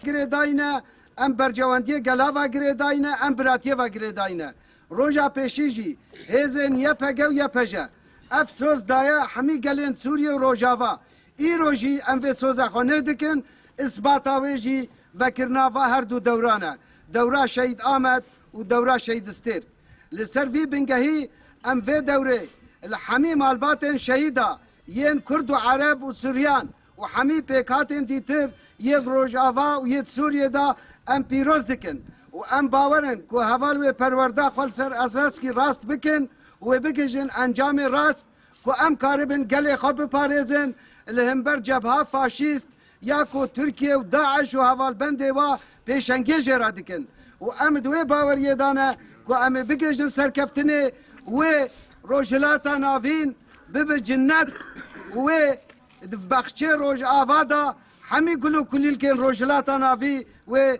Girêdayîne em berjewendiyê gelava girêdayîne em biratiyê ve girêdayîne. Roja pêşî jî hêzên YPG û YPJ ev soz daye hemî gelên Sûriye û Rojava. Îro jî em vê soza xwe nêdikin, isbata wê jî vekirina va her du dewran e. Dewra Şehîd Amed û dewra Şehîd Stêrk. Li ser vî bingehî em vê dewrê li hemî malbatên şehîda yên Kurd û Ereb û Suryan û hemî pêkhatên dîtir yê Rojava û yê Sûriye da em pîroz dikin û em bawerin ku heval wê perwerda xwe li ser esaskî rast bikin û wê bigihîjin encamê rast ku em karibin gelê xwe biparêzin li himber cebha faşîst ya ku Tirkiye û Daeş û hevalbendê wa pêşengê jê re dikin û em di wê baweriyê de ne ku em ê bigihîjin serkeftinê wê Rojhilata Navîn bibe cinnet û wê di bexçê Rojava da hemî gul û kulîlkên Rojhilata Navî wê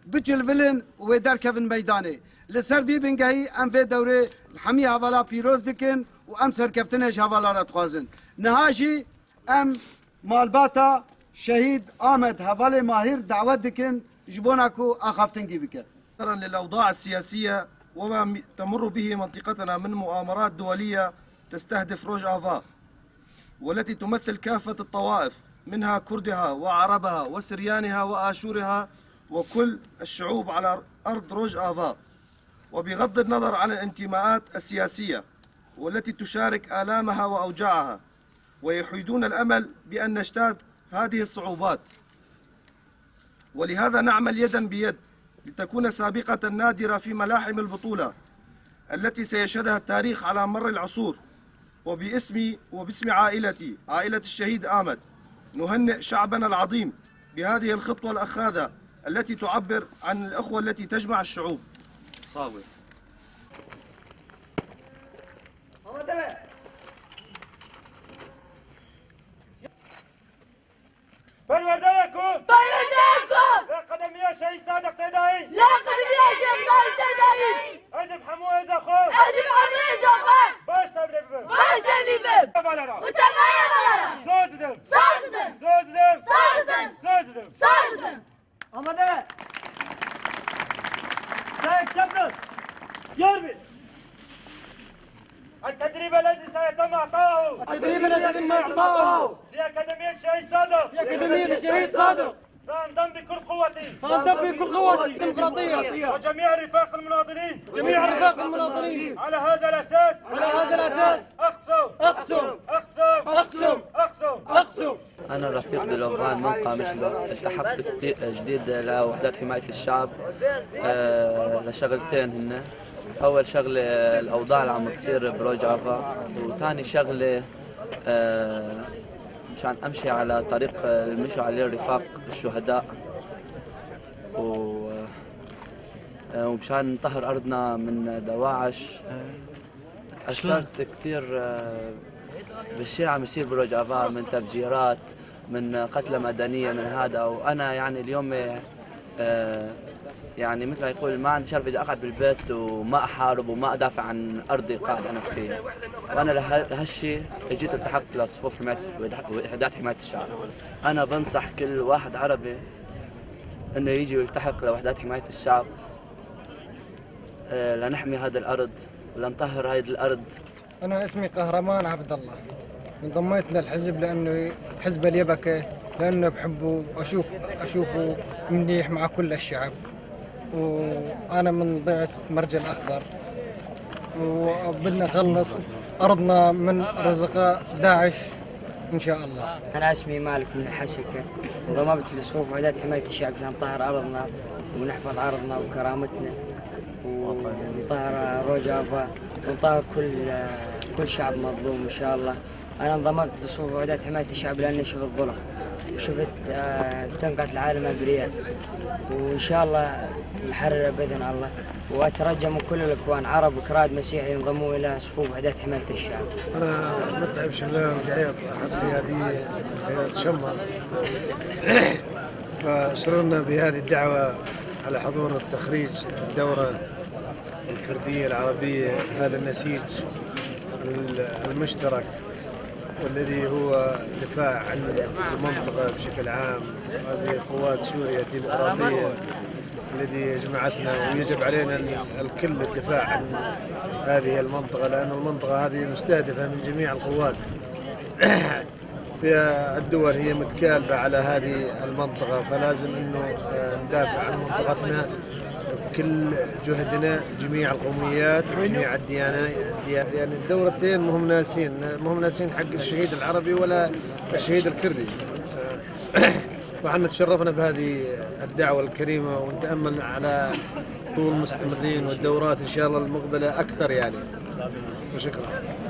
biçilvilin û wê derkevin meydanê. Li ser vî bingehî em vê dewrê li hemî hevala pîroz dikin û em serkeftinê ji hevala re dixwazin. Niha jî em malbata Şehîd Amed hevalê Mahir dawet dikin ji bona ku axaftingî bike. للأوضاع السياسية وما تمر به منطقتنا من مؤامرات دولية تستهدف روج آفا والتي تمثل كافة الطوائف منها كردها وعربها وسريانها وآشورها وكل الشعوب على أرض روج آفا، وبغض النظر عن الانتماءات السياسية والتي تشارك آلامها وأوجاعها، ويحيدون الأمل بأن نجتاز هذه الصعوبات، ولهذا نعمل يدا بيد لتكون سابقة نادرة في ملاحم البطولة التي سيشهدها التاريخ على مر العصور. وباسمي وباسم عائلتي، عائلة الشهيد آمد، نهنئ شعبنا العظيم بهذه الخطوة الأخاذة التي تعبر عن الأخوة التي تجمع الشعوب. صاوي. پرورده‌کن پرورده‌کن لا قدم يا شهيد صادق تداعي لا قدم يا شهيد صادق تداعي ازم حمو ازا خو ازم حمو ازا خو باش تبلي ببم باش تبلي ببم وتبايا بلالا سوزدم سوزدم سوزدم سوزدم سوزدم سوزدم آماده تک تبرد يربي التدريب الذي سيتم اعطائه التدريب الذي سيتم اعطائه في أكاديمية الشهيد صادق في أكاديمية الشهيد صادق سأنضم بكل قوتي سأنضم بكل قوتي الديمقراطية وجميع الرفاق المناضلين جميع الرفاق المناضلين على هذا الأساس على هذا الأساس أقسم أقسم أقسم أقسم أقسم أقسم. أنا رفيق دلوفان من قامشلو، التحقت جديد لوحدات حماية الشعب لشغلتين هن. أول شغلة الأوضاع اللي عم تصير بروجافا، وثاني شغلة مشان أمشي على طريق اللي مشوا عليه الرفاق الشهداء، ومشان نطهر أرضنا من دواعش. تأثرت كثير بالشيء اللي عم يصير بروجافا من تفجيرات، من قتلى مدنية، من هذا. وأنا يعني اليوم يعني مثل ما يقول ما عندي شرف إذا أقعد بالبيت وما أحارب وما أدافع عن أرضي قاعد أنا فيها. وأنا لهالشيء اجيت التحقت لصفوف حماية وحدات حماية الشعب. أنا بنصح كل واحد عربي إنه يجي ويلتحق لوحدات حماية الشعب لنحمي هذه الأرض ولنطهر هذه الأرض. أنا اسمي قهرمان عبد الله، انضميت للحزب لأنه حزب اليبكة، لأنه بحبه وأشوفه منيح مع كل الشعب. وأنا من ضيعة مرج الأخضر، وبدنا نخلص أرضنا من رزق داعش إن شاء الله. أنا اسمي مالك من الحسكة، انضممت لصفوف وحدات حماية الشعب عشان نطهر أرضنا ونحفظ أرضنا وكرامتنا، ونطهر روجافا، ونطهر كل شعب مظلوم إن شاء الله. أنا انضممت لصفوف وحدات حماية الشعب لأني شفت الظلم وشفت تنقة العالم أبرياء، وإن شاء الله نحرر بإذن الله. وأترجى من كل الإخوان عرب وكراد مسيحي ينضموا إلى صفوف وحدات حماية الشعب. أنا متعب شلال القعيط، أحد قيادية قيادة شمر، فسررنا بهذه الدعوة على حضور التخريج الدورة الكردية العربية، هذا النسيج المشترك والذي هو دفاع عن المنطقة بشكل عام. هذه قوات سوريا الديمقراطية الذي جمعتنا، ويجب علينا الكل الدفاع عن هذه المنطقة، لأن المنطقة هذه مستهدفة من جميع القوات. فيها الدول هي متكالبة على هذه المنطقة، فلازم أنه ندافع عن منطقتنا بكل جهدنا، جميع القوميات وجميع الديانات. يعني الدولتين مهم ناسين حق الشهيد العربي ولا الشهيد الكردي. وحنا تشرفنا بهذه الدعوة الكريمة، ونتأمل على طول مستمرين، والدورات إن شاء الله المقبلة أكثر يعني، وشكرا.